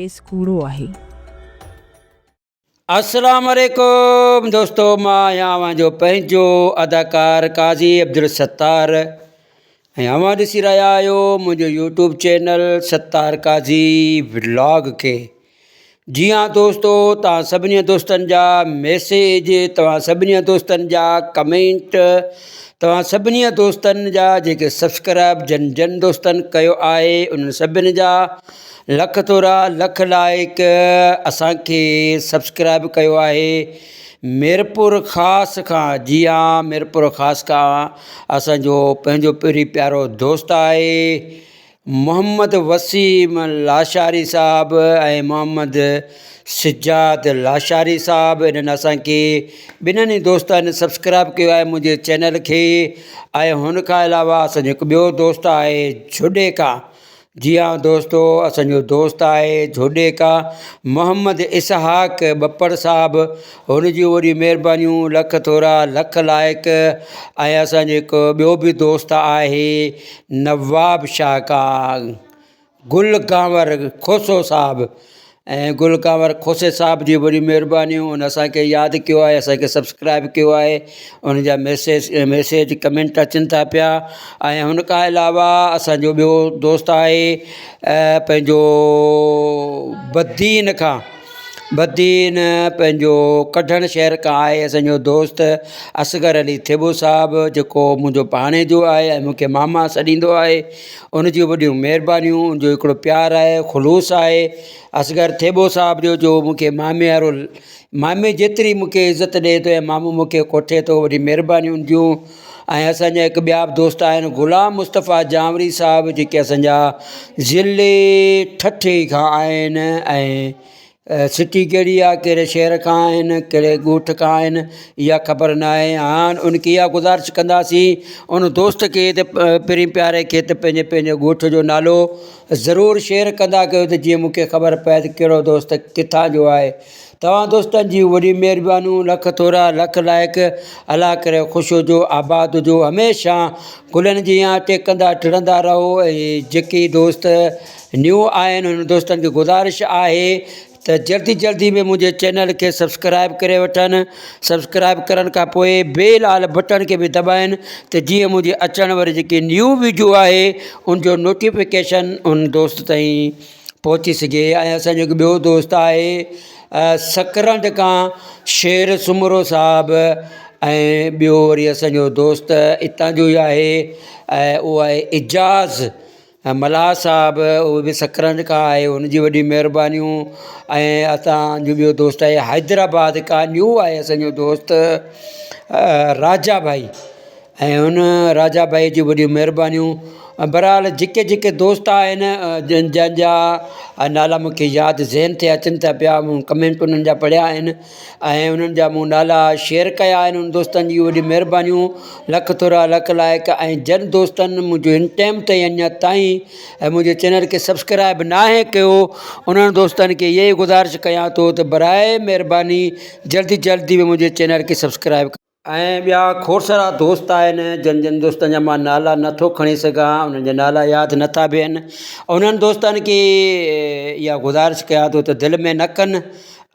Case ڪوڙو آهي. السلام عليڪم دوستو مان آهيان اوهان جو پنهنجو اداڪار قاضي عبدالستار ۽ اوهان ڏسي رهيا آهيو منهنجو YouTube channel Sattar Qazi vlog کي جي ها دوستو توهان سڀني دوستن جا ميسيج توهان سڀني دوستن جا ڪمينٽ توهان سڀني دوستن جا جيڪي سبسڪرائب جن جن دوستن ڪيو آهي انهن سڀني جا لک ٿورا لک لائق اسان کي سبسڪرائب ڪيو آهي ميرپور خاص کان جي ها ميرپور خاص کان اسان جو پنهنجو پرين پيارو دوست آهي محمد وسيم لاشاري صاحب ۽ محمد سجاد لاشاري صاحب انهن اسان کي ٻنهن ئي دوستن سبسڪرائب ڪيو آهي منهنجي چينل کي ۽ هن کان علاوه اسان جو هڪ ٻيو دوست آهي جهڏي کان جي ها دوستو اسان جو دوست آهي جهوڏي کا محمد اسحاق ٻپڙ صاحب هن جون وڏيون مهربانيون لک ٿورا لک لائق ۽ اسان جو هڪ ٻيو به دوست آهي نواب شاهه کا گل ڪانور کوسو صاحب ۽ گل ڪانور کوسي صاحب جي وڏي مهربانيون ان اسان کي ياد ڪيو آهي اسان کي سبسڪرائب ڪيو آهي ان جا ميسيج ميسيج ڪمينٽ اچن ٿا پيا ۽ هن کان علاوه اسانجو ٻيو دوست آهي پنهنجو بدين کان بدين پنهنجو ڪڍڻ شهر کان آهي اسانجو دوست اصغر علي ٿيٻو صاحب جيڪو منهنجو ڀاڻيجو آهي ۽ مونکي ماما سڏيندو آهي ان جون وڏيون مهربانيون ان جو هڪڙو پيار آهي خلوص آهي اصغر ٿيٻو صاحب جو جو مون کي مامي وارو مامي جيتري مون کي عزت ڏئي ٿو ۽ مامو مون کي ڪوٺي ٿو وڏي مهرباني ان جون ۽ اسانجا هڪ ٻيا به دوست آهن غلام مصطفيٰ جانوري صاحب جيڪي اسانجا ضلعي ٺٽي کان آهن ۽ سٽي ڪهڙي آهي ڪهڙي شهر کان آهن ڪهڙي ڳوٺ کان آهن اها خبر نه آهي هاڻ ان کي اها گذارش ڪنداسين ان دوست کي ته پرين پياري کي ته پنهنجي پنهنجي ڳوٺ جو نالو ضرور شيئر ڪندا ڪيو ته جيئن مون کي خبر پئي ته ڪهڙو دوست ڪٿان جو آهي توهان دوستن جون وڏيون مهربانيون لک ٿورا لک لائق الله ڪري خوش هجو آباد هجو هميشه گلن جيان ٽهڪندا ٽڙندا رهو ۽ جيڪي دوست نيو آهن انهن دوستن کي گذارش آهي ته جلدي جلدي ۾ منهنجي چينل کي سبسڪرائب ڪري وٺن سبسڪرائب ڪرڻ کان پوء بيل آل بٽڻ کي به دٻائن ته جيئن منهنجي اچڻ واري جيڪي نيو ويڊيو آهي ان جو نوٽيفڪيشن ان دوست تائين پهچي سگهي ۽ اسانجو هڪ ٻيو دوست آهي سڪرنڊ کان شير سومرو صاحب ۽ ٻيو وري اسانجو دوست اتان جو ئي آهي ۽ اهو آهي اعجاز ۽ ملاح صاحب اهو به سڪرنڊ کان آهي ان جي وڏي مهربانيون ۽ اسانجو ٻيو دوست آهي حيدرآباد کان نيو آهي اسانجو دوست راجا ڀائي ۽ ان راجا ڀائي جون وڏيون مهربانيون بهرحال جيڪي جيڪي دوست آهن جن جن جا نالا مونکي ياد ذهن تي اچن ٿا پيا مون ڪمينٽ انهن جا پڙهيا آهن ۽ انهن جا مون نالا شيئر ڪيا آهن انهن دوستن جون وڏيون مهربانيون لک ٿورا لک لائق ۽ جن دوستن منهنجو هن ٽائيم تائين اڃا تائين ۽ منهنجي چينل کي سبسڪرائب ناهي ڪيو انهن دوستن کي اها ئي گذارش ڪيان ٿو ته برائي مهرباني جلدي جلدي ۾ منهنجي چينل کي سبسڪرائب ۽ ٻيا کوڙ سارا دوست آهن جن جن دوستن جا مان نالا نٿو کڻي سگهان انهن جا نالا ياد نٿا بيهن انهن دوستن کي اها گذارش ڪيان ٿو ته دل ۾ نه ڪن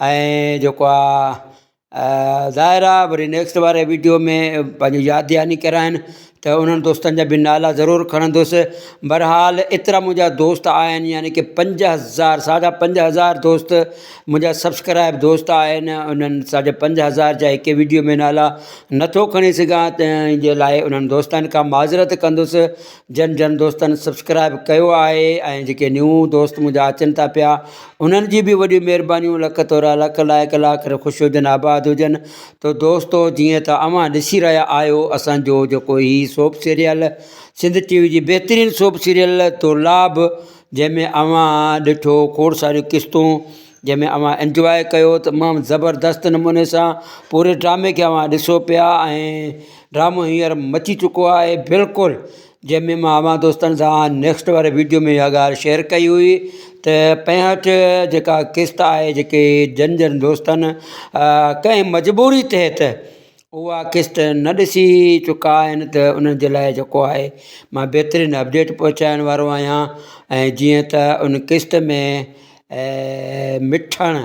۽ جيڪو آهي ظاهر آهي وري نيڪسٽ واري ويڊيو ۾ پنهنجو ياد دهاني ڪرائين ته انهن دوستن جا به نالا ضرور کڻندس بهرحال ايترا منهنجا دوست آهن يعني ڪه 5000 ساڍا 5000 دوست منهنجا سبسڪرائب دوست آهن انهن ساڍي 5000 جا هڪ ويڊيو ۾ نالا نٿو کڻي سگهان تنهن جي لاء انهن دوستن کان معذرت ڪندس جن جن دوستن سبسڪرائب ڪيو آهي ۽ جيڪي نيو دوست منهنجا اچن ٿا پيا انهن جي به وڏيون مهربانيون لک ٿورا لک لائق الله ڪري خوش هجن آباد هجن ته دوستو جيئن ته اوهان ڏسي رهيا آهيو اسان جو جيڪو هي سوپ سيريل سنڌ ٽي وي جي بهترين سوپ سيريل دولاب جنهن ۾ اوهان ڏٺو کوڙ ساريون قسطون جنهن ۾ اوهان انجواء ڪيو تمام زبردست نموني سان پوري ڊرامي کي اوهان ڏسو پيا ۽ ڊرامو هينئر مچي چڪو آهي بلڪل جنهن ۾ مان اوهان دوستن سان نيڪسٽ واري ويڊيو ۾ اها ڳالهه شيئر ڪئي هئي ته پنجهٺ جيڪا قسط آهي جيڪي جن جن دوستن ڪنهن مجبوري تحت اها قسط نه ڏسي چڪا آهن ته انهن جي لاء جيڪو آهي مان بهترين اپڊيٽ پهچائڻ وارو آهيان ۽ جيئن ته ان قسط ۾ مٺڻ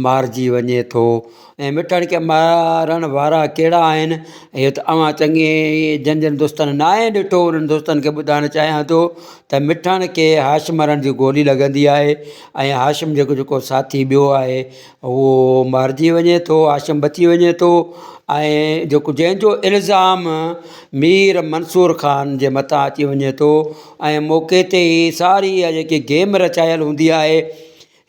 مارجي وڃي ٿو ۽ مٺڻ کي مارڻ وارا ڪهڙا آهن اهو ته اوهان چڱي جن جن دوستن ناهي ڏٺو انهن دوستن کي ٻڌائڻ چاهيان ٿو ته مٺڻ کي هاشم وارن جي گولي لڳندي آهي ۽ هاشم جيڪو جيڪو ساٿي ٻيو آهي اهو مارجي وڃي ٿو هاشم بچي وڃي ٿو ۽ جيڪو جنهن جو الزام مير منصور خان جي مٿان اچي وڃي ٿو ۽ موقعي تي ئي ساري اها جيڪي گيم رچايل هوندي آهي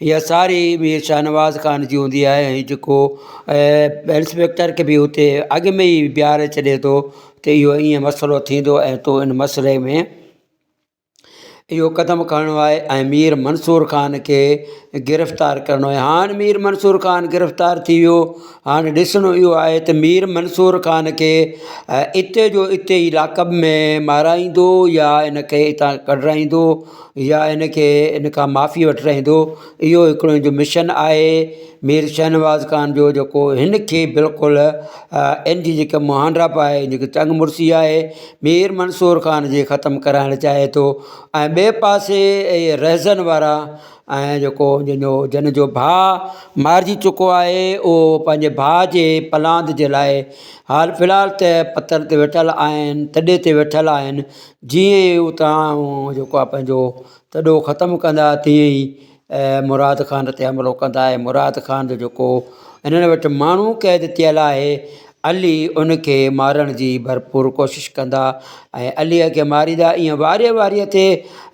اها ساري مير شاهنواز خان جي هوندي آهي ۽ جيڪو انسپيڪٽر کي به اتي اڳ ۾ ئي بيهاري ڇڏي ٿو ته اهو ائين مسئلو ٿيندو ۽ تو ان مسئلي ۾ اهو قدم کڻڻو آهي ۽ مير منصور خان کي گرفتار ڪرڻو آهي هاڻ مير منصور خان گرفتار ٿي ويو هاڻي ڏسڻو اهو آهي ته مير منصور خان کي اتي جو اتي ئي لاڪ اپ ۾ مارائيندو يا ان کي اتان ڪڍرائيندو يا ان کي ان کان معافي وٺرائيندو اهو هڪڙو ان جو مشن آهي مير شاهنواز خان جو جيڪو هن کي بلڪل ان جي جيڪا مهانڊا پائي جيڪي چڱ مڙسي آهي مير منصور خان جي ختم ڪرائڻ چاهي ٿو ۽ ٻئي پاسي اهي رهزن وارا ۽ جيڪو جنهن جو جن جو ڀاء مارجي چڪو آهي اهو پنهنجي ڀاء جي پلاند جي لاء حال في الحال ته پٿر تي ويٺل آهن تڏي تي ويٺل آهن جيئن ئي اتان جيڪو آهي پنهنجو تڏو ختم ڪندا تيئن ئي مراد خان تي حملو ڪندا ۽ مراد خان جو جيڪو انهن وٽ ماڻهو قيد ٿيل آهي علي ان کي مارڻ جي ڀرپور ڪوشش ڪندا ۽ عليء کي ماريندا ائين واري واري تي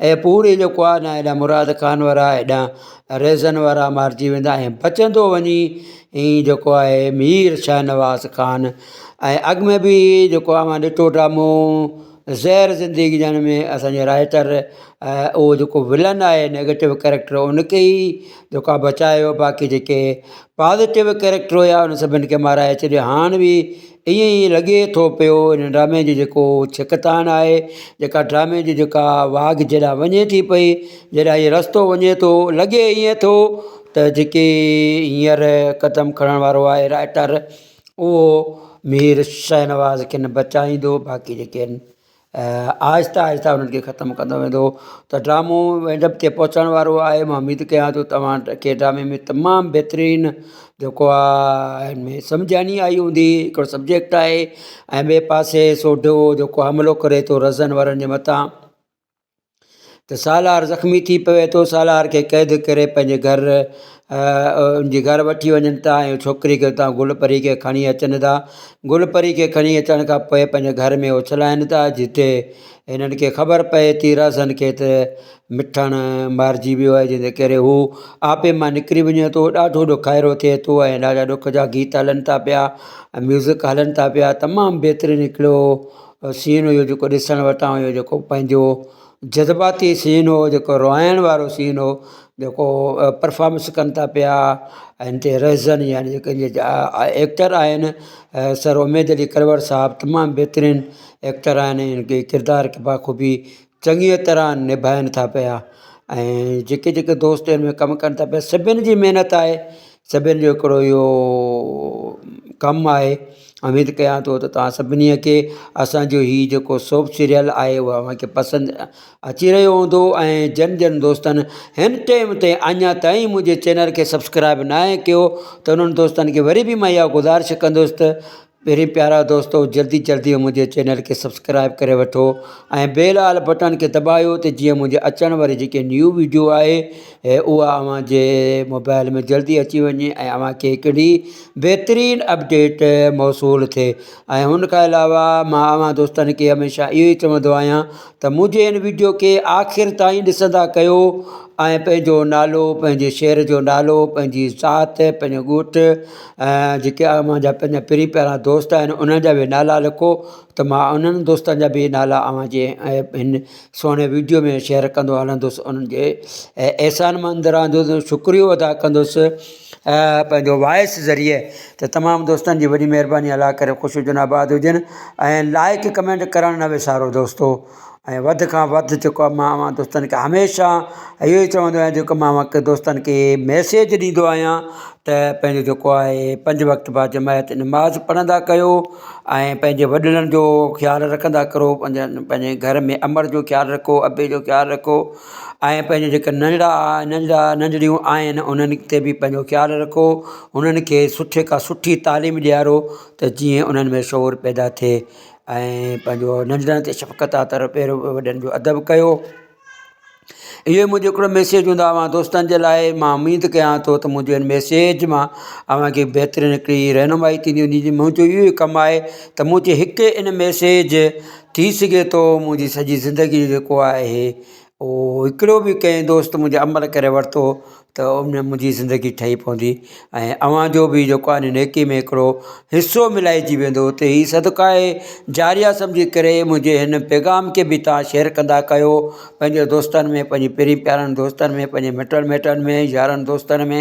۽ پوري جيڪو آهي نه هيڏانهن مراد خان وارا هيڏانهن رهزن وارا مارجي ويندا ۽ بچندو وڃي ائين جيڪو آهي مير شاهنواز خان ۽ اڳ ۾ به جيڪو آهي مان ڏٺو ڊرامو زهر زندگي جان ۾ اسانجي رائيٽر اهو جيڪو ولن آهي نيگيٽو ڪيريڪٽر ان کي ئي جيڪو آهي بچايو باقي جيڪي پازيٽو ڪيريڪٽر هيا ان سڀني کي مارائي ڇڏيو هاڻ به ائين ئي لڳي ٿو پيو ان ڊرامي جي جيڪو ڇڪتاڻ آهي جيڪا ڊرامي جي جيڪا واڳ جيڏا وڃي ٿي پئي جيڏا هي رستو وڃي ٿو لڳي ائين ٿو ته جيڪي هينئر قدم کڻڻ وارو آهي رائيٽر اهو مير شاهنواز کي نه بچائيندو باقي جيڪي آهن آهستي آهستي انهن کي ختم ڪندو ويندو ته ڊرامو اينڊ اپ تي پهچڻ وارو آهي مان اميد ڪيان ٿو توهان کي ڊرامي ۾ تمام بهترين جيڪو آهي هن ۾ سمجهاڻي آئي هوندي هڪڙو سبجيڪٽ آهي ۽ ٻئي پاسي سوڍو جيڪو حملو ڪري ٿو رزن وارن جي مٿان ته سالار زخمي ٿي پوي ٿو سالار کي قيد ڪري پنهنجي گهر ان جي گهر وٺي وڃن ٿا ۽ ڇوڪري کي اتان گل پري کي کڻي اچن ٿا گل پري کي کڻي اچڻ کان پوء پنهنجي گهر ۾ اڇلائن ٿا جتي هنن کي خبر پئي ٿي رهزن کي ته مٺڻ مارجي ويو آهي جنهن جي ڪري هو آپي مان نڪري وڃي ٿو ڏاڍو ڏکائرو ٿئي ٿو ۽ ڏاڍا ڏک جا گيت هلن ٿا پيا ۽ ميوزڪ هلن ٿا پيا تمام بهترين هڪڙو سين هيو جيڪو ڏسڻ وٽان هيو جيڪو پنهنجو جذباتي سين هو جيڪو روئائڻ وارو سين هو جيڪو پرفارمنس ڪن ٿا پيا ۽ هتي رهزن يعني جيڪي ايڪٽر آهن سر اميد علي ڪروڙ صاحب تمام بهترين ايڪٽر آهن ان کي ڪردار کي بخوبي چڱيء طرح نڀائن ٿا پيا ۽ جيڪي جيڪي دوست هن ۾ ڪم ڪن ٿا پيا سڀني جي محنت آهي سڀني جو هڪڙو اهو ڪم آهي اميد ڪيان ٿو ته توهان سڀني کي اسانجو هي جيڪو سوپ سيريل آهي اهو اوهان کي پسند اچي رهيو هوندو ۽ جن جن دوستن هن ٽائيم تي اڃا تائين منهنجي چينل کي سبسڪرائب ناهي ڪيو ته انهن دوستن کي وري به مان اها گذارش ڪندس ته پهرين پيارا دوستو جلدي جلدي منهنجي چينل کي سبسڪرائب ڪري وٺو ۽ بيل آل بٽڻ کي دٻايو ته جيئن منهنجي اچڻ واري جيڪي نيو ويڊيو آهي اها اوهان جي موبائل ۾ جلدي اچي وڃي ۽ اوهان کي هڪڙي بهترين اپڊيٽ موصول ٿئي ۽ ان کان علاوه مان اوهان دوستن کي هميشه اهو ئي چوندو آهيان ته منهنجي هن ويڊيو کي آخر تائين ڏسندا ڪيو ۽ پنهنجو نالو پنهنجي شهر جو نالو پنهنجي ذات پنهنجو ڳوٺ ۽ جيڪي اوهان جا پنهنجا پرين پيارا دوست آهن انهن جا به نالا لکو ته مان انهن دوستن جا به نالا اوهان جي هن سهڻي ويڊيو ۾ شيئر ڪندو هلندس انهن جي احسان مند رهندس شڪريو ادا ڪندس پنهنجو وائس ذريعي ته تمام دوستن جي وڏي مهرباني الله ڪري خوش هجن آباد هجن ۽ لائڪ ڪمينٽ ڪرڻ نه وسارو دوستو. ۽ وڌ کان وڌ جيڪو آهي مان اوهان دوستن کي هميشه اهو ئي چوندو آهيان جيڪو مان اوهان کي دوستن کي ميسيج ڏيندو آهيان ته پنهنجو جيڪو آهي پنج وقت باجماعت نماز پڙهندا ڪيو ۽ پنهنجي وڏڙن جو خيال رکندا ڪرو پنهنجن پنهنجي گهر ۾ امڙ جو خيال رکو ابي جو خيال رکو ۽ پنهنجي جيڪي ننڍڙا ننڍڙا ننڍڙيون آهن انهن تي به پنهنجو خيال رکو انهن کي سٺي کان سٺي تعليم ڏيارو ته جيئن انهن ۾ شعور پيدا ٿئي ۽ پنهنجو ننڍڙن تي شفقت آ پهريون وڏن جو ادب ڪيو اهو منهنجو هڪڙو ميسيج هوندو آهي اوهان دوستن جي لاءِ مان اميد ڪيان ٿو ته منهنجي هن ميسيج مان اوهان کي بهترين هڪڙي رهنمائي ٿيندي هوندي منهنجو اهو ئي ڪم آهي ته منهنجي هڪ ان ميسيج ٿي سگهي ٿو منهنجي سڄي زندگي جو جيڪو آهي اهو هڪڙو به ڪنهن دوست منهنجي عمل ڪري ورتو ته ان ۾ منهنجي زندگي ٺهي پوندي ۽ اوهان جو به جيڪو آهي نيڪي ۾ هڪڙو حصو ملائجي ويندو ته هي صدقه جاريه سمجهي ڪري منهنجي هن پيغام کي به توهان شيئر ڪندا ڪيو پنهنجي دوستن ۾ پنهنجي پرين پيارن دوستن ۾ پنهنجي مٽن مائٽن ۾ يارن دوستن ۾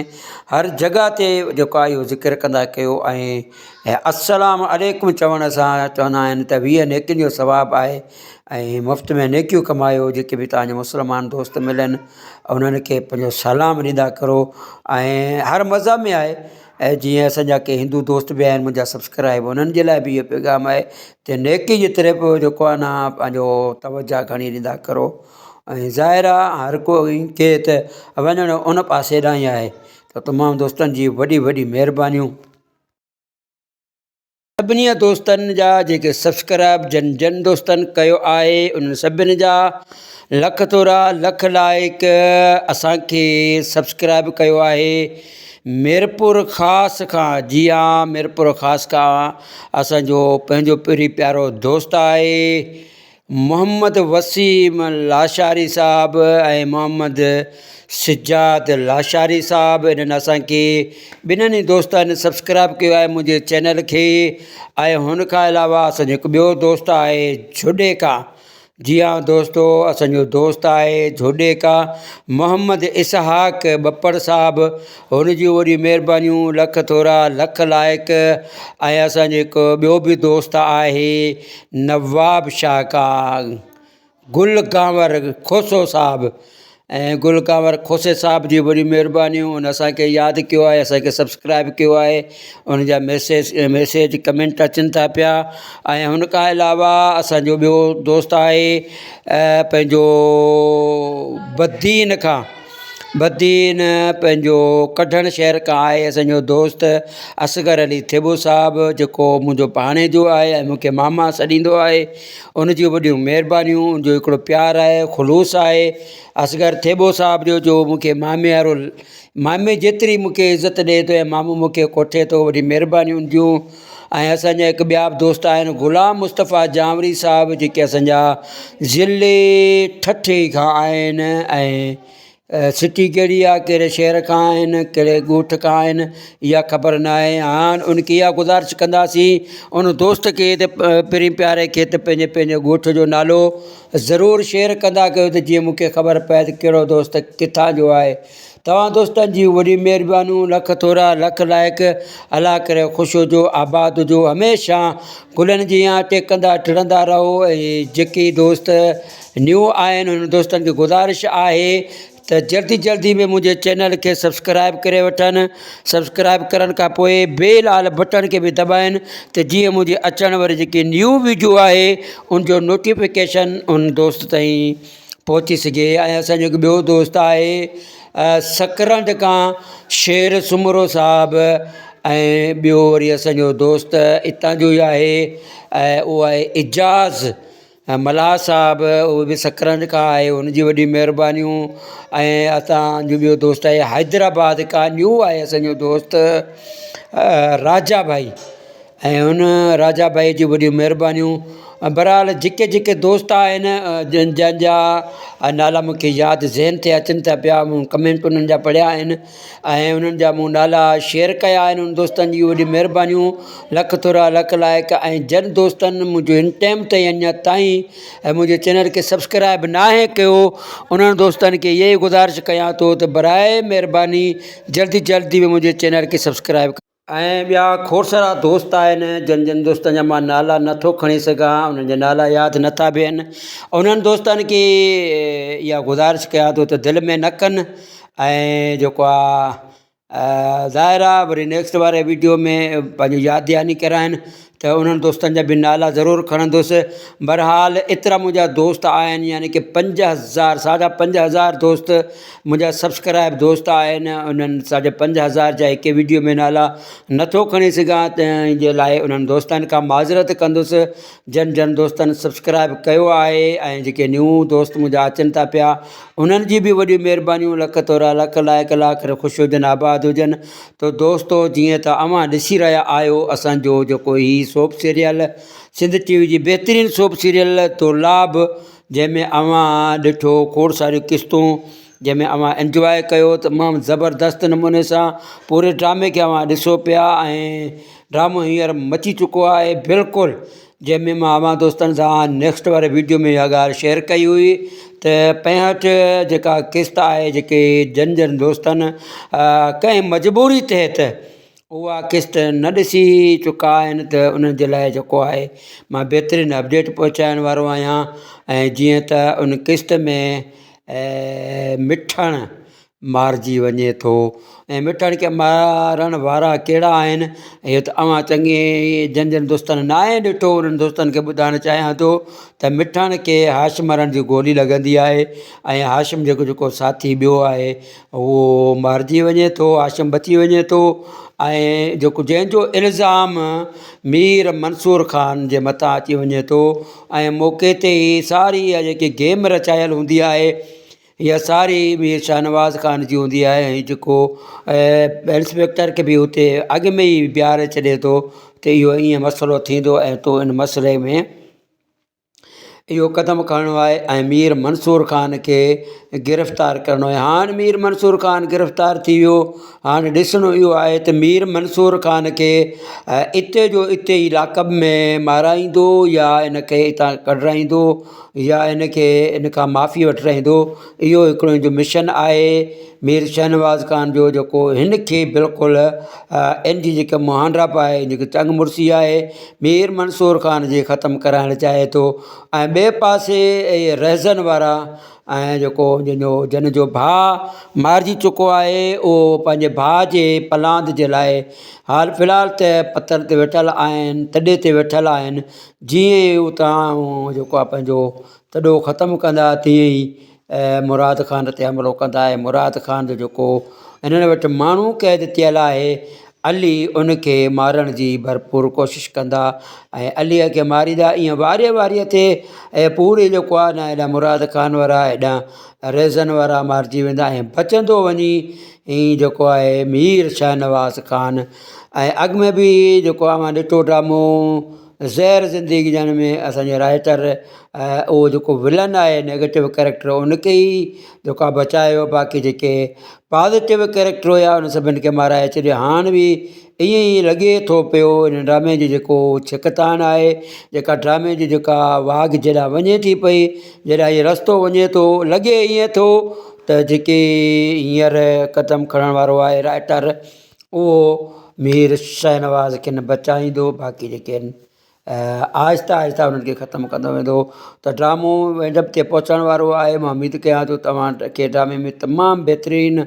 هر جڳهه تي جيڪو آهي اهو ذڪر ڪندا ڪيو ۽ السلام عليڪم چوڻ سان چوندا آهن ته 20 نيڪين جو ثواب آهي ۽ مفت ۾ نيڪيون ڪمايو جيڪي به توهان جا مسلمان دوست ملن انهن کي پنهنجو سلام ڏيندا ڪرو ۽ هر مذهب ۾ آهي ۽ جيئن اسان جا ڪي هندو دوست به آهن منهنجا سبسڪرائب انهن جي لاءِ به اهو پيغام آهي ته نيڪي جي طرف جيڪو آهي نه پنهنجو توجهه گهڻي ڏيندا ڪرو ۽ ظاهر آهي هر ڪوئي ڪي ته وڃڻ ان پاسي ڏانهن ئي آهي ته تمام دوستن جي وڏي وڏي مهربانيون. سڀني دوستن جا جيڪي سبسڪرائب جن جن دوستن ڪيو آهي انهن سڀني جا لک ٿورا لک لائق اسان کي سبسڪرائب ڪيو آهي ميرپور خاص کان جي ها ميرپور خاص کان اسانجو پنهنجو پرين پيارو دوست آهي محمد وسيم لاشاري صاحب ۽ محمد سجاد لاشاري صاحب انهن اسان کي ٻنهن ئي دوستن سبسڪرائب ڪيو آهي منهنجي چينل کي ۽ هن کان علاوه اسان جو هڪ ٻيو دوست آهي جهڏي کان جي ها دوستو اسان جو دوست آهي جهڏي کان محمد اسحاق ٻپڙ صاحب هن جون وڏيون مهربانيون لک ٿورا لک لائق ۽ اسان جو هڪ ٻيو به دوست آهي نواب شاهه ڪا گل ڪانور کوسو صاحب ۽ گل ڪانور کوسي صاحب جي وڏي مهربانيون ان اسان کي ياد ڪيو آهي اسان کي سبسڪرائب ڪيو آهي ان جا ميسيج ميسيج ڪمينٽ اچن ٿا پيا ۽ هن کان علاوه اسانجو ٻيو دوست آهي پنهنجو بدين کان بدين پنهنجو ڪڍڻ شهر کان آهي اسان جو دوست اصغر علي ٿيٻو صاحب جيڪو منهنجو ڀاڻيجو آهي ۽ مون کي ماما سڏيندو آهي ان جون وڏيون مهربانيون ان جو هڪڙو پيار آهي خلوص آهي اصغر ٿيٻو صاحب جو جو مون کي مامي وارو مامي جيتري مون کي عزت ڏئي ٿو ۽ مامو مون کي ڪوٺي ٿو وڏي مهرباني ان جون ۽ اسان جا هڪ ٻيا به دوست آهن غلام مصطفيٰ جانوري صاحب جيڪي اسان جا ضلعي ٺٽي کان آهن ۽ سٽي ڪهڙي آهي ڪهڙي شهر کان آهن ڪهڙي ڳوٺ کان آهن اها خبر نه آهي هاڻ ان کي اها گذارش ڪنداسين ان دوست کي ته پرين پياري کي ته پنهنجي پنهنجي ڳوٺ جو نالو ضرور شيئر ڪندا ڪيو ته جيئن مون کي خبر پئي ته ڪهڙو دوست ڪٿان جو آهي توهان دوستن جون وڏيون مهربانيون لک ٿورا لک لائق الله ڪري خوش هجو آباد هجو هميشه گلن جيان ٽهڪندا ٽڙندا رهو ۽ جيڪي دوست نيو آهن انهن دوستن کي گذارش آهي ته جلدي جلدي ۾ منهنجي چينل کي سبسڪرائب ڪري وٺن سبسڪرائب ڪرڻ کان پوء بيل آل بٽڻ کي به دٻائن ته جيئن منهنجي اچڻ واري جيڪي نيو ويڊيو آهي ان جو نوٽيفڪيشن ان دوست تائين پهچي سگهي ۽ اسان جو هڪ ٻيو دوست آهي سڪرنڊ کان شير سومرو صاحب ۽ ٻيو وري اسان جو دوست اتان جو ئي آهي ۽ اهو آهي اعجاز ملاح صاحب اهو به سڪرنڊ کان آهي ان جي وڏي مهربانيون ۽ اسان جو ٻيو دوست آهي حيدرآباد کان نيو آهي اسان جو دوست راجا ڀائي ۽ هن راجا ڀائي جون وڏيون مهربانيون بهرحال جيڪي جيڪي دوست آهن جن جن جا نالا مون کي ياد ذهن تي اچن ٿا پيا مون ڪمينٽ انهن جا پڙهيا آهن ۽ انهن جا مون نالا شيئر ڪيا آهن انهن دوستن جون وڏيون مهربانيون لک ٿورا لک لائق ۽ جن دوستن منهنجو هن ٽائيم تائين اڃا تائين ۽ منهنجي چينل کي سبسڪرائب ناهي ڪيو انهن دوستن کي اها ئي گذارش ڪيان ٿو ته برائي مهرباني جلدي جلدي منهنجي چينل کي سبسڪرائب ڪيو. ۽ ٻيا کوڙ سارا دوست آهن جن جن دوستن جا مان نالا نٿو کڻي سگهان انهن جا نالا ياد نٿا بيهن انهن دوستن کي اها گذارش ڪيان ٿو ته دل ۾ نه ڪن ۽ جيڪو آهي ظاهر آهي وري نيڪسٽ واري وڊيو ۾ پنهنجي ياد دهاني ڪرائين ته انهن دوستن جا به نالا ضرور کڻندس. بھرحال ايترا منهنجا دوست آهن يعني ڪه 5000 ساڍا 5000 دوست منهنجا سبسڪرائب دوست آهن انهن ساڍي 5000 جا هڪ ويڊيو ۾ نالا نٿو کڻي سگهان تنهن جي لاء انهن دوستن کان معذرت ڪندس جن جن دوستن سبسڪرائب ڪيو آهي ۽ جيڪي نيو دوست منهنجا اچن ٿا پيا انهن جي به وڏيون مهربانيون لک ٿورا لک لائق لاک خوش هجن آباد هجن ته دوستو جيئن ته اوهان ڏسي رهيا آهيو اسان جو جيڪو هي soap serial Sindh T V جي بهترين سوپ سيريل دولاب جنهن ۾ اوهان ڏٺو کوڙ ساريون قسطون جنهن ۾ اوهان انجواء ڪيو تمام زبردست نموني سان پوري ڊرامي کي اوهان ڏسو پيا ۽ ڊرامو هينئر مچي چڪو آهي بلڪل جنهن ۾ مان اوهان دوستن سان نيڪسٽ واري ويڊيو ۾ اها ڳالهه شيئر ڪئي هئي ته پنجهٺ جيڪا قسط آهي جيڪي جن جن دوستن ڪنهن مجبوري تحت اها قسط نه ڏسي چڪا آهن ته انهن جي لاء جيڪو آهي مان بهترين اپڊيٽ پهچائڻ وارو آهيان ۽ جيئن ته ان قسط ۾ مٺڻ مارجي وڃي ٿو ۽ مٺڻ کي مارڻ وارا ڪهڙا آهن اهو ته اوهان چڱي جن جن دوستن ناهي ڏٺو انهن دوستن کي ٻڌائڻ چاهيان ٿو ته مٺڻ کي هاشم مرڻ جي گولي لڳندي آهي ۽ هاشم جيڪو جيڪو ساٿي ٻيو آهي اهو مارجي وڃي ٿو هاشم بچي وڃي ٿو ۽ جيڪو جنهن جو الزام مير منصور خان جي مٿان اچي وڃي ٿو ۽ موقعي تي ئي ساري اها جيڪي گيم رچايل هوندي آهي اها ساري مير شاهنواز خان جي هوندي آهي ۽ جيڪو انسپيڪٽر کي به اتي اڳ ۾ ئي بيهاري ڇڏي ٿو ته اهو ائين مسئلو ٿيندو ۽ تو ان مسئلي ۾ اهو قدم کڻڻو آهي ۽ مير منصور خان کي گرفتار ڪرڻو آهي هاڻ مير منصور خان گرفتار ٿي ويو هاڻي ڏسڻو اهو آهي ته مير منصور خان کي اتي جو اتي ئي لاڪ اپ ۾ مارائيندو يا ان کي اتان ڪڍرائيندو يا ان کي ان کان معافي وٺرائيندو اهو هڪڙو ان جو مشن آهي مير شاهنواز خان جو جيڪو هن کي بلڪل ان جي جيڪا مهانڊا پائي جيڪي چڱ مڙسي آهي مير منصور خان جي ختم ڪرائڻ چاهي ٿو ۽ ٻئي پاسي اهي رهزن وارا ۽ جيڪو جنهن جو جن جو ڀاء مارجي چڪو آهي اهو پنهنجي ڀاء جي پلاند جي لاء حال في الحال ته پٿر تي ويٺل آهن تڏي تي ويٺل آهن جيئن ئي اتان جيڪو آهي پنهنجو تڏو ختم ڪندا تيئن ئي مراد خان تي حملو ڪندا ۽ مراد خان جو جيڪو انهن وٽ ماڻهو قيد ٿيل آهي علي ان کي مارڻ جي ڀرپور ڪوشش ڪندا ۽ عليء کي ماريندا ائين واري واري تي ۽ پوري جيڪو آهي نه هيڏانهن مراد خان وارا هيڏانهن رهزن وارا مارجي ويندا ۽ بچندو وڃي ائين جيڪو آهي مير شاهنواز خان ۽ اڳ ۾ به جيڪو آهي مان ڏٺو ڊرامو زهر زندگي جان ۾ اسانجي رائيٽر اهو جيڪو ولن آهي نيگيٽو ڪريڪٽر ان کي ئي جيڪو آهي بچايو باقي جيڪي پازيٽو ڪريڪٽر هيا ان سڀني کي مارائي ڇڏيو هاڻ به ائين ئي لڳي ٿو پيو ان ڊرامي جي جيڪو ڇڪتاڻ آهي جيڪا ڊرامي جي جيڪا واڳ جيڏانهن وڃي ٿي پئي جيڏانهن هي رستو وڃي ٿو لڳي ائين ٿو ته جيڪي هينئر قدم کڻڻ وارو آهي رائيٽر اهو مير شاهنواز کي نه بچائيندو باقي جيڪي آهن آهستي آهستي انهن کي ختم ڪندو ويندو ته ڊرامو اينڊ اپ تي پهچڻ وارو آهي مان اميد ڪيان ٿو توهان کي ڊرامي ۾ تمام بهترين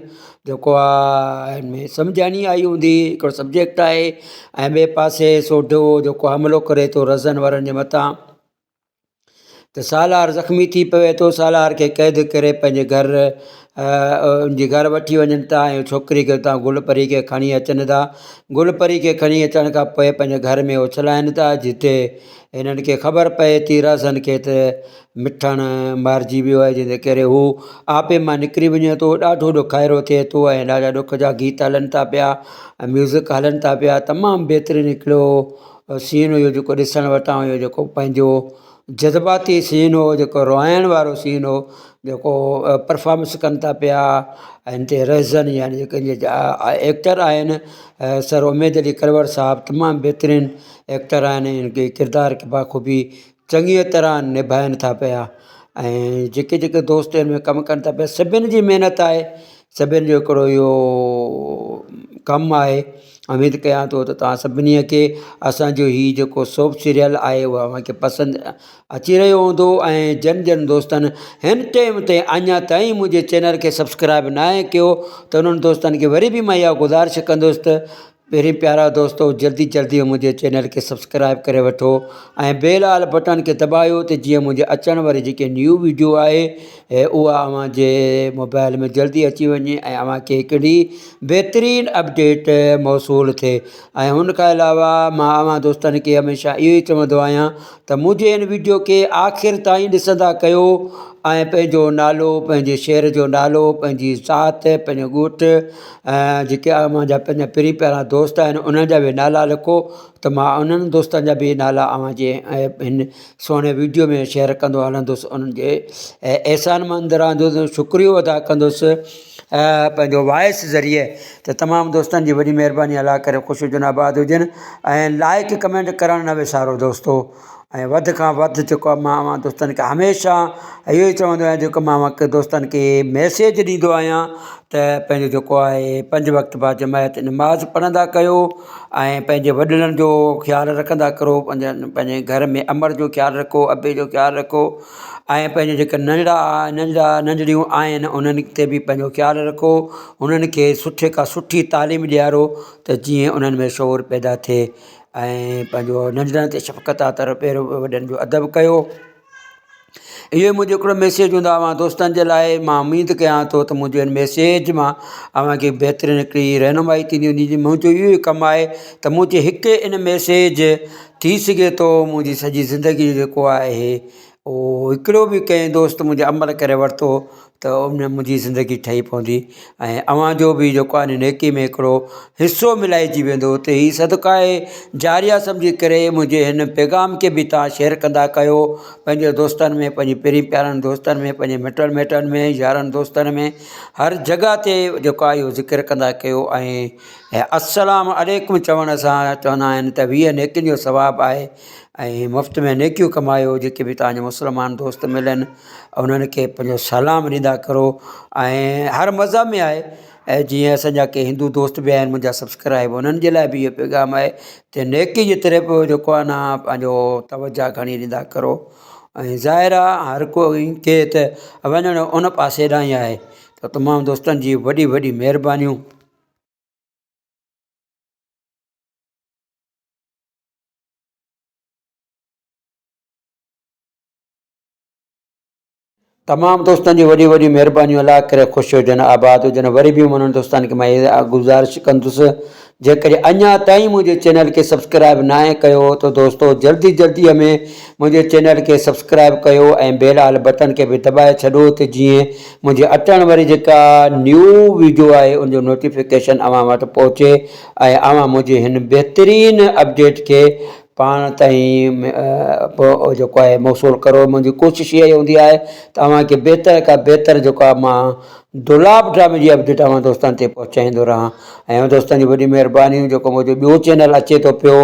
جيڪو آهي ان ۾ سمجهاڻي آئي هوندي هڪڙو سبجيڪٽ آهي ۽ ٻئي پاسي سوڍو جيڪو حملو ڪري ٿو رزن وارن جي مٿان ته سالار زخمي ٿي پوي ٿو سالار کي قيد ڪري پنهنجي گهر ان جي گهر وٺي وڃن ٿا ۽ ڇوڪري کي اتان گل پري کي کڻي اچن ٿا گل پري کي کڻي اچڻ کان پوء پنهنجي گهر ۾ اڇلائن ٿا جتي هنن کي خبر پئي ٿي رهزن کي ته مٺڻ مارجي ويو آهي جنهن جي ڪري هو آپي مان نڪري وڃي ٿو ڏاڍو ڏکائرو ٿئي ٿو ۽ ڏاڍا ڏک جا گيت هلن ٿا پيا ۽ ميوزڪ هلن ٿا پيا تمام بهترين هڪڙو سين هيو جيڪو ڏسڻ وٽان هيو جيڪو پنهنجو جذباتي سين هو جيڪو روئائڻ وارو سين هو جيڪو پرفارمنس ڪن ٿا پيا ۽ هتي رهزن يعني جيڪي ايڪٽر آهن سر اميد علي ڪروڙ صاحب تمام بهترين ايڪٽر آهن ان کي ڪردار کي بخوبي چڱيء طرح نڀائن ٿا پيا ۽ جيڪي جيڪي دوست هن ۾ ڪم ڪن ٿا پيا سڀني جي محنت آهي سڀني جو هڪڙو اهو. ڪم آهي. اميد ڪيان ٿو ته توهان سڀني کي اسان جو هي جيڪو سوپ سيريل آهي اهو اوهان کي پسند اچي رهيو هوندو ۽ جن جن دوستن هن ٽيم تي اڃا تائين منهنجي چينل کي سبسڪرائب ناهي ڪيو ته انهن دوستن کي وري به مان اها گذارش ڪندس ته پهرين پيارا دوستو جلدي جلدي منهنجي چينل کي سبسڪرائب ڪري وٺو ۽ بيل آل بٽڻ کي دٻايو ته جيئن منهنجي اچڻ واري جيڪي نيو ويڊيو آهي اها اوهان جي موبائل ۾ جلدي اچي وڃي ۽ اوهان کي هڪڙي بهترين اپڊيٽ موصول ٿئي ۽ ان کان علاوه مان اوهان دوستن کي هميشه اهو ئي چوندو آهيان ته منهنجي هن ويڊيو کي آخر تائين ڏسندا ڪيو ۽ پنهنجو نالو پنهنجي شهر جو نالو پنهنجي ذات پنهنجو ڳوٺ ۽ جيڪي اوهان جا پنهنجا پرين پيارا دوست آهن انهن جا به نالا لکو ته مان انهن دوستن جا به نالا اوهان جي هن سهڻي ويڊيو ۾ شيئر ڪندو هلندس انهن جي احسان مند رهندس شڪريو ادا ڪندس پنهنجو وائس ذريعي ته تمام دوستن جي وڏي مهرباني الله ڪري خوش هجن آباد هجن ۽ لائڪ ڪمينٽ ڪرڻ نه وسارو دوستو ۽ وڌ کان وڌ جيڪو آهي مان اوهان دوستن کي هميشه اهو ئي چوندو آهيان جيڪو مان اوهان کي دوستن کي ميسيج ڏيندو آهيان ته پنهنجو جيڪو آهي پنج وقت باجماعت نماز پڙهندا ڪيو ۽ پنهنجي وڏڙن جو خيال رکندا ڪرو پنهنجن پنهنجي گهر ۾ امڙ جو خيال رکو ابي جو خيال رکو ۽ پنهنجي جيڪي ننڍڙا ننڍڙا ننڍڙيون آهن انهن تي به پنهنجو خيال رکو انهن کي سٺي کان سٺي تعليم ڏيارو ته جيئن انهن ۾ شعور پيدا ٿئي ۽ پنهنجو ننڍڙن تي شفقت آ پهريون وڏن جو ادب ڪيو اهو منهنجو هڪڙو ميسيج هوندو آهي اوهان دوستن جي لاء مان اميد ڪيان ٿو ته منهنجو هن ميسيج مان اوهان کي بهترين هڪڙي رهنمائي ٿيندي هوندي منهنجو اهو ئي ڪم آهي ته منهنجي هڪ ان ميسيج ٿي سگهي ٿو منهنجي سڄي زندگي جو جيڪو آهي اهو هڪڙو به ڪنهن دوست منهنجي عمل ڪري ورتو ته ان ۾ منهنجي زندگي ٺهي پوندي ۽ اوهان جو به جيڪو آهي نيڪي ۾ هڪڙو حصو ملائجي ويندو ته هي صدقه جاريه سمجهي ڪري منهنجي هن پيغام کي به توهان شيئر ڪندا ڪيو پنهنجي دوستن ۾ پنهنجي پرين پيارن دوستن ۾ پنهنجي مٽن مائٽن ۾ يارن دوستن ۾ هر جڳهه تي جيڪو آهي اهو ذڪر ڪندا ڪيو ۽ السلام عليڪم چوڻ سان چوندا آهن ته 20 نيڪين جو ثواب آهي ۽ مفت ۾ نيڪيون ڪمايو جيڪي به توهان جا مسلمان دوست ملن انهن کي پنهنجو سلام ڏيندا ڪرو ۽ هر مذهب ۾ آهي ۽ جيئن اسانجا ڪي هندو دوست به آهن منهنجا سبسڪرائب انهن جي لاء به اهو پيغام آهي ته نيڪي جي طرف جيڪو آهي نه پنهنجو توجه گهڻي ڏيندا ڪرو ۽ ظاهر آهي هر ڪوئي کي ته وڃڻ ان پاسي ڏانهن ئي آهي ته تمام دوستن جي وڏي وڏي مهربانيون. تمام دوستن جي وڏي وڏي مهربانيون الله ڪري خوش هجن آباد هجن وري به انهن دوستن کي مان اها گذارش ڪندس جيڪڏهن اڃا تائين منهنجي چينل کي سبسڪرائب ناهي ڪيو ته دوستو جلدي جلدي ۾ منهنجي چينل کي سبسڪرائب ڪيو ۽ بيل آل بٽن کي به دٻائي ڇڏو ته جيئن منهنجي اچڻ واري جيڪا نيو ويڊيو آهي ان جو نوٽيفڪيشن اوهان وٽ پهچي ۽ اوهان منهنجي هن بهترين اپڊيٽ کي پاڻ تائين جيڪو آهي موصول ڪرو منهنجي ڪوشش اها ئي هوندي آهي ته اوهان کي بهتر کان بهتر جيڪو آهي مان دولاب ڊرامي جي اپڊيٽ اوهان دوستن تي پهچائيندو رهان ۽ اوهان دوستن جي وڏي مهرباني جيڪو منهنجو ٻيو چينل اچي ٿو پيو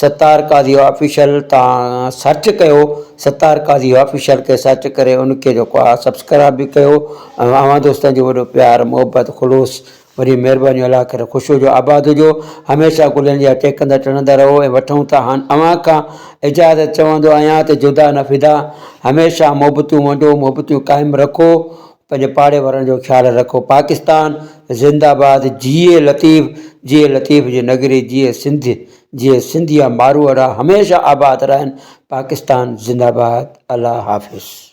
ستار قاضي آفيشل تان سرچ ڪيو ستار قاضي آفيشل کي سرچ ڪري ان کي جيڪو آهي سبسڪرائب به ڪيو ۽ اوهان دوستن جو وڏو پيار محبت خلوص وڏي مهرباني الله ڪري خوش هجو آباد هجو هميشه گلن جا ٽيڪندا ٽڙندا رهو ۽ وٺون ٿا هاڻ اوهان کان اجازت چوندو آهيان ته جدا نه فدا هميشه محبتون ونڊو محبتون قائم رکو پنهنجي پاڙي وارن جو خيال رکو پاڪستان زنده باد جيئي لطيف جيئي لطيف جي نگري جيئي سنڌ جيئي سنڌيا ماروئڙا هميشه آباد رهن پاڪستان زنده باد الله حافظ.